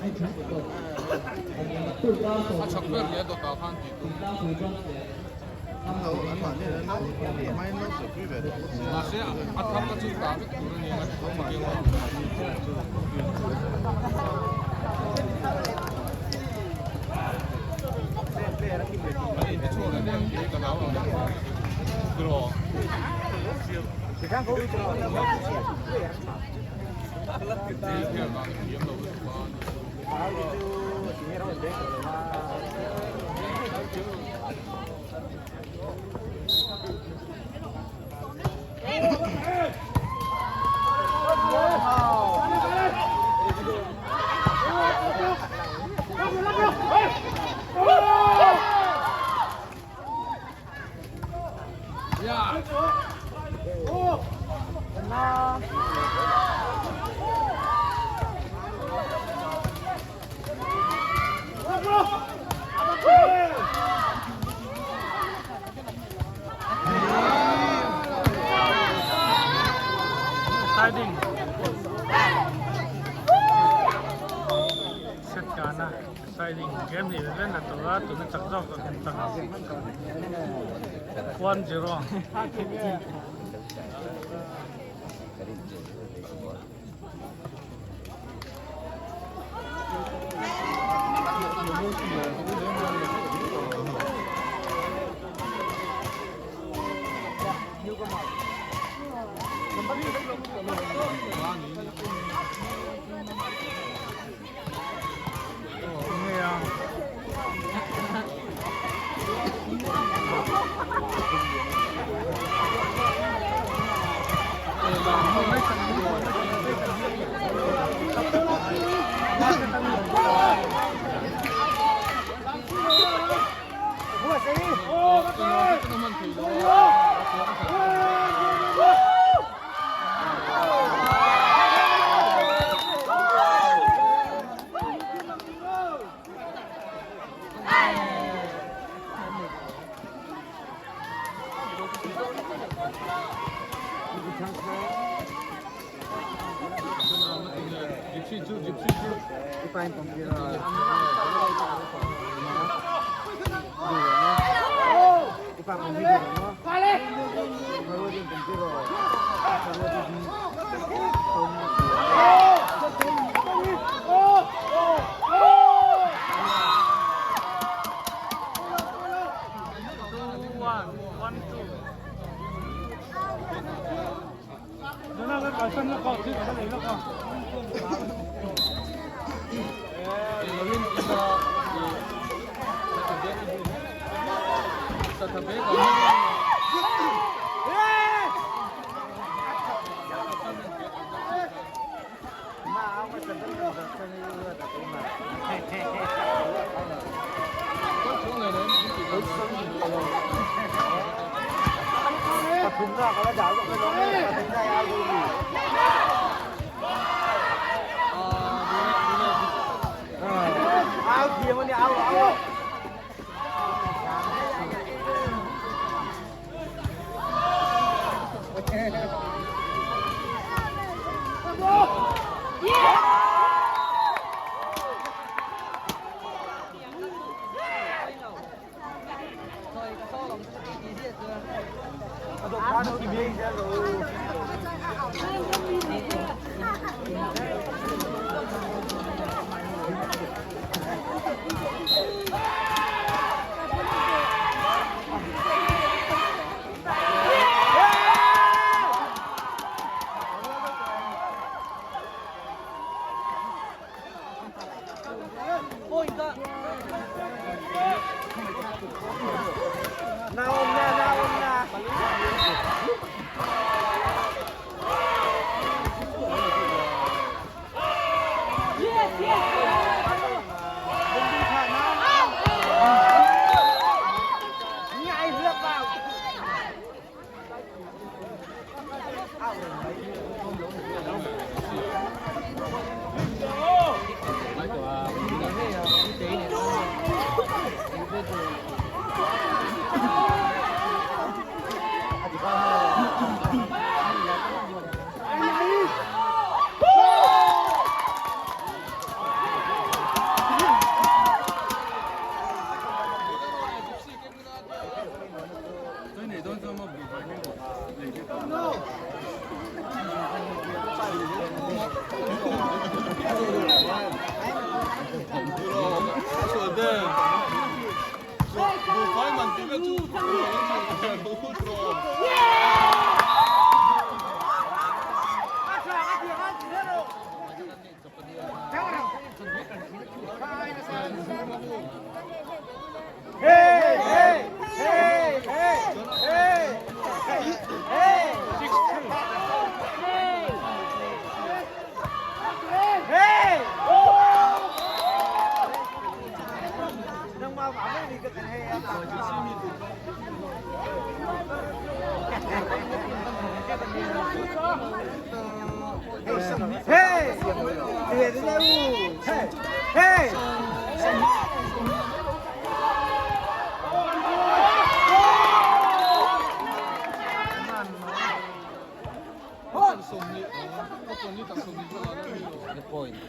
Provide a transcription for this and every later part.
A chak ber leh a dawtah khan tih tum. Mahse a thar kha chu tah vek tur a ni a ti chutiang a. An intichhuak leh daih ang tih hi ka hlau ang tiraw. Sliding set kana sliding game nih vel na tura tuna chak zawk zawk an chak 1-0.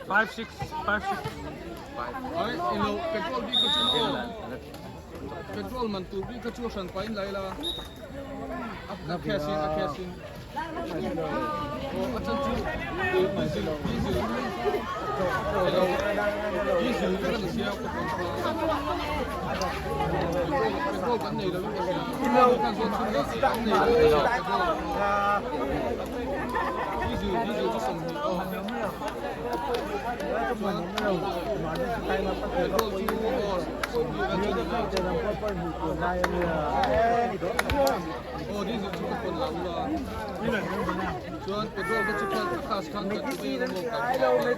Five six five six. Petrol man tur bik kha chu hran pahin lai la a cash in a cash in a chan chu diesel diesel diesel vek a ni sia petrol kan nei lo in ka hria kan zawn chhun la kan nei lo diesel diesel chu 20 aw chuan petrol chu aw 20 vel chu ni mai aw diesel chu ka pawn lo ula chuan petrol kha chu khan cash khan kan ti mai ang maw kan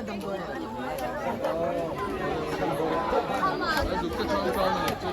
pawn kan nei lo a zuk te chang chang a nih chu.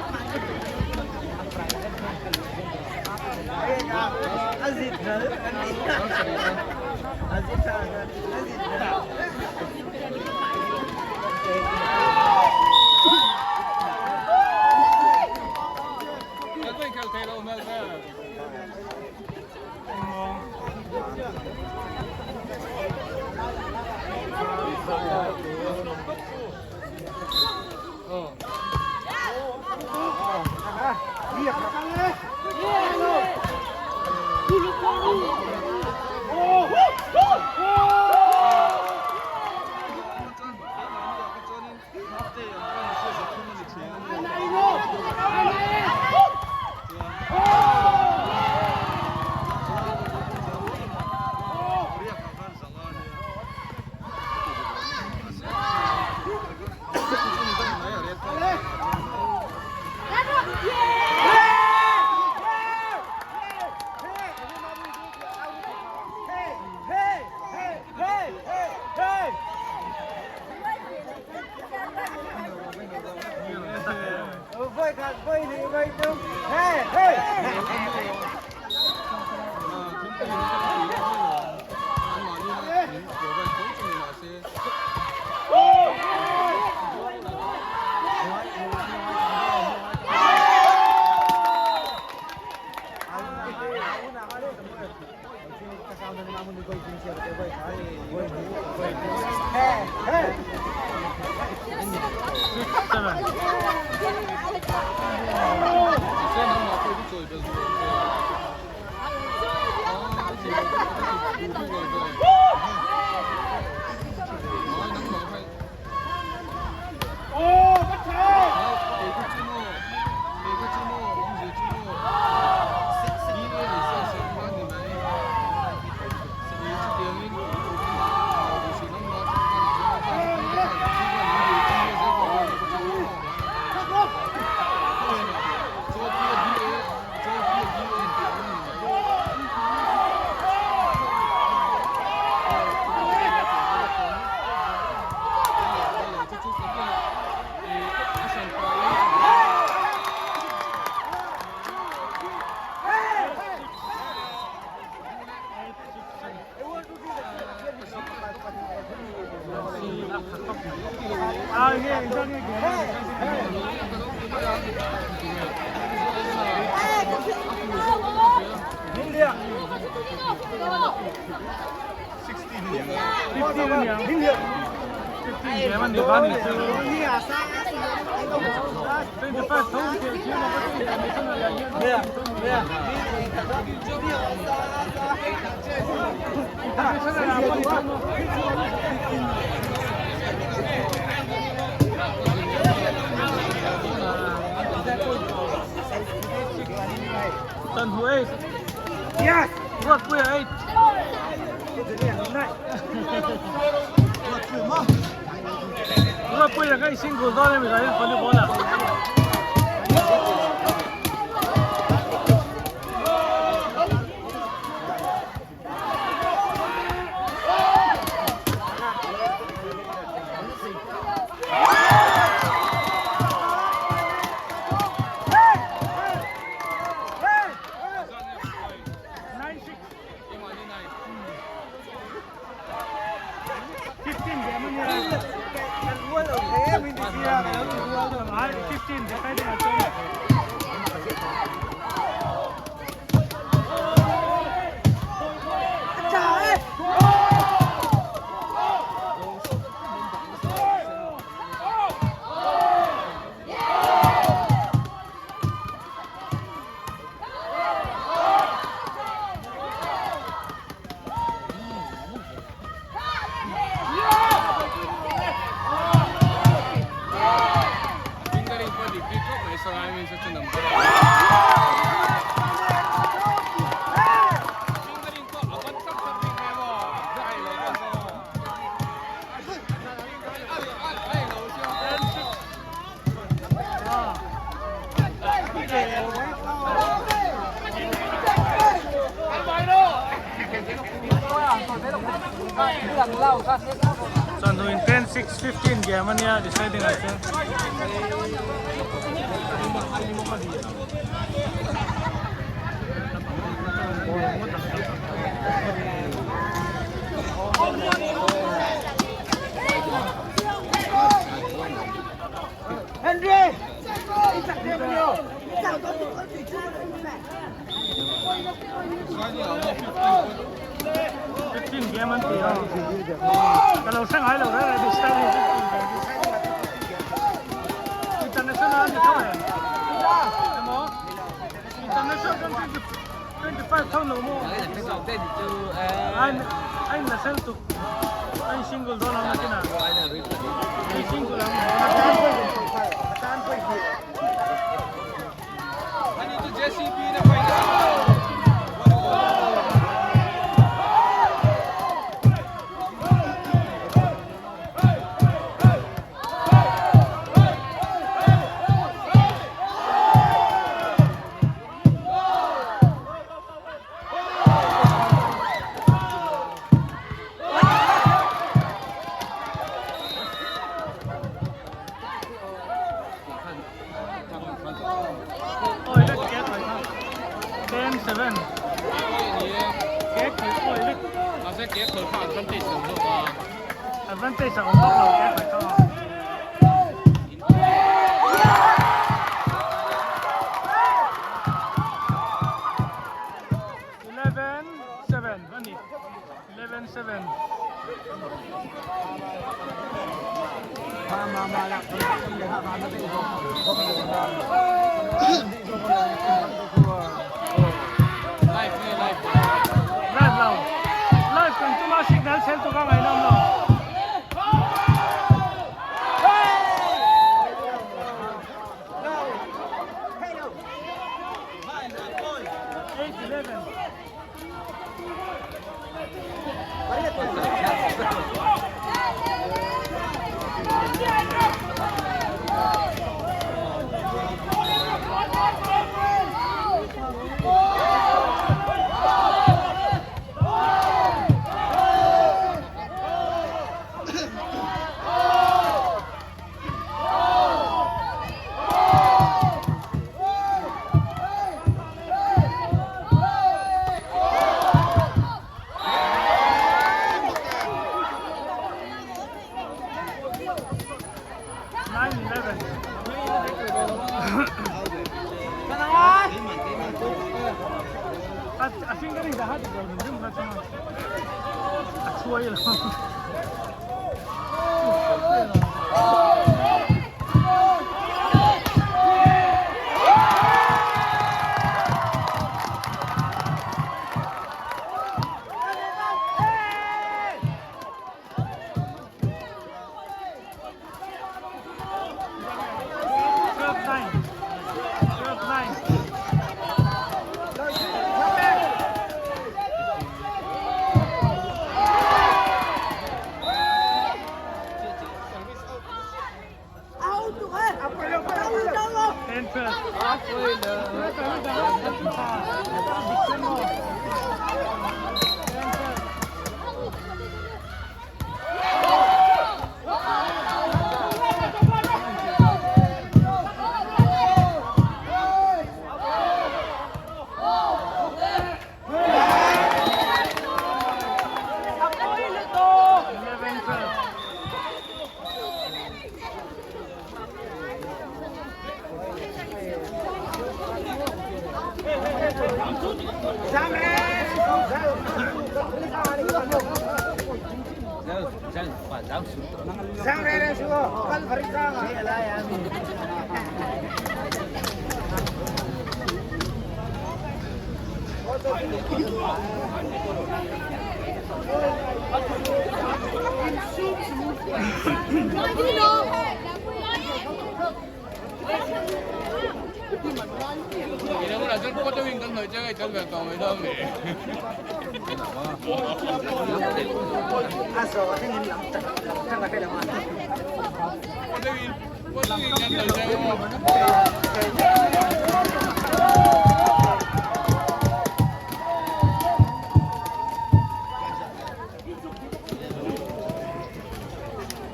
Chanhu 8. Yes! Ruatpuia 8. Ruatpuia kha i single dawn emi zanin volleyball ah. Chuan in 10 6 15 game ania deciding ah chuan. Fifteen game an ti a ka lo hre ngai lo reng reng this time hi fifteen game international an ni tho em emaw international kan 25 tho lo maw a in la sel tuk a in single dawn ang nakin ah in single ang Advantage a awm bawk lo ke khawih kha. 11 7 a ni 11 7 Live lo live kan tuma signal chel tu ka ngainawm lo.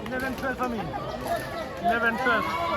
11-12 a mi? 11-12.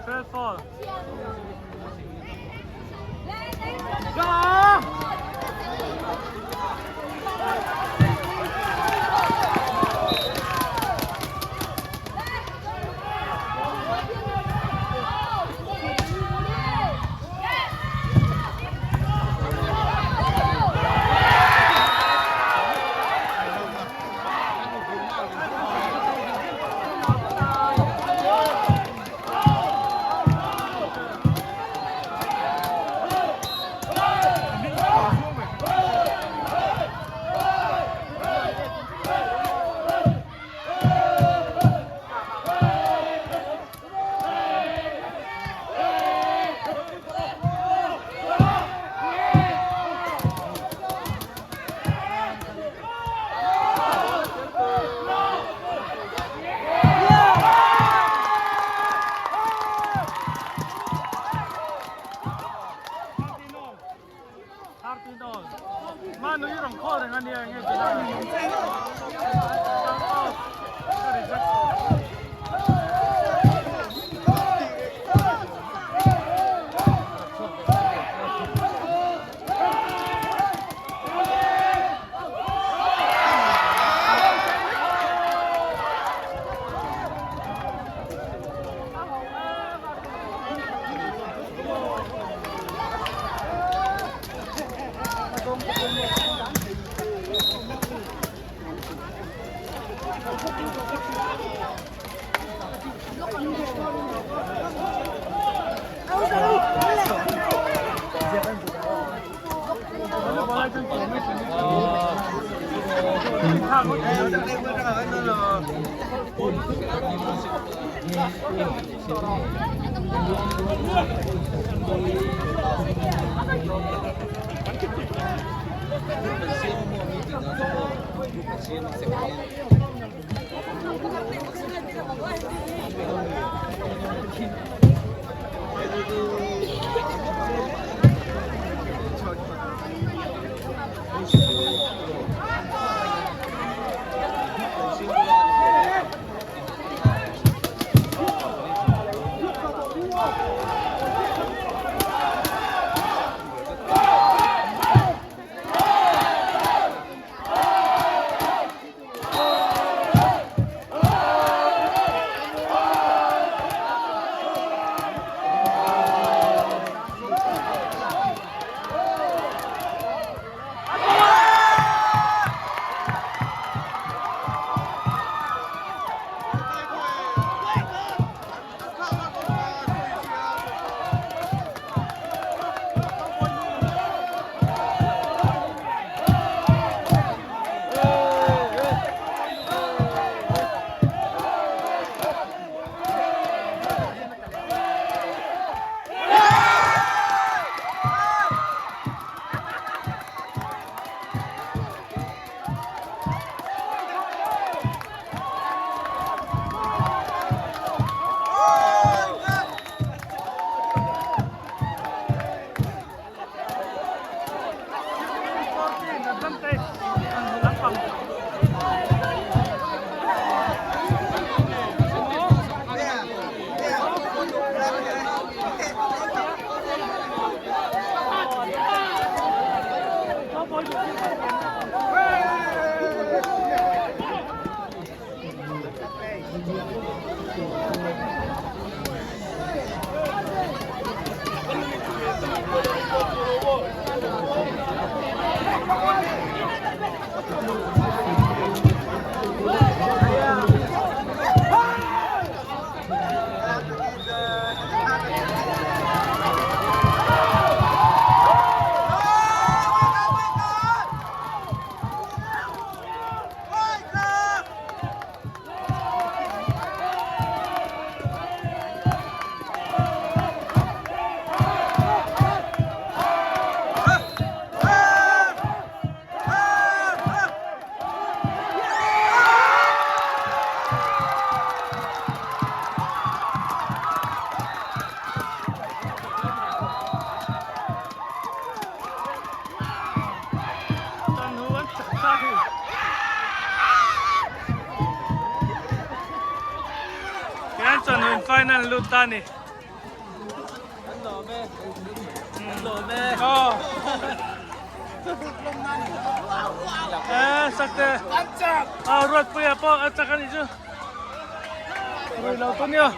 12 all. 13 all. Manu i rawn call reng a nia enge ti lai. Off. Ka reject. chuan in final lut ta ni. An lawm e. An lawm e. Aw. Eh, sakte. Ah, Ruatpuia pawh a chak a nih chu. Rui lo tu nia.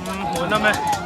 Hmuh nawm e.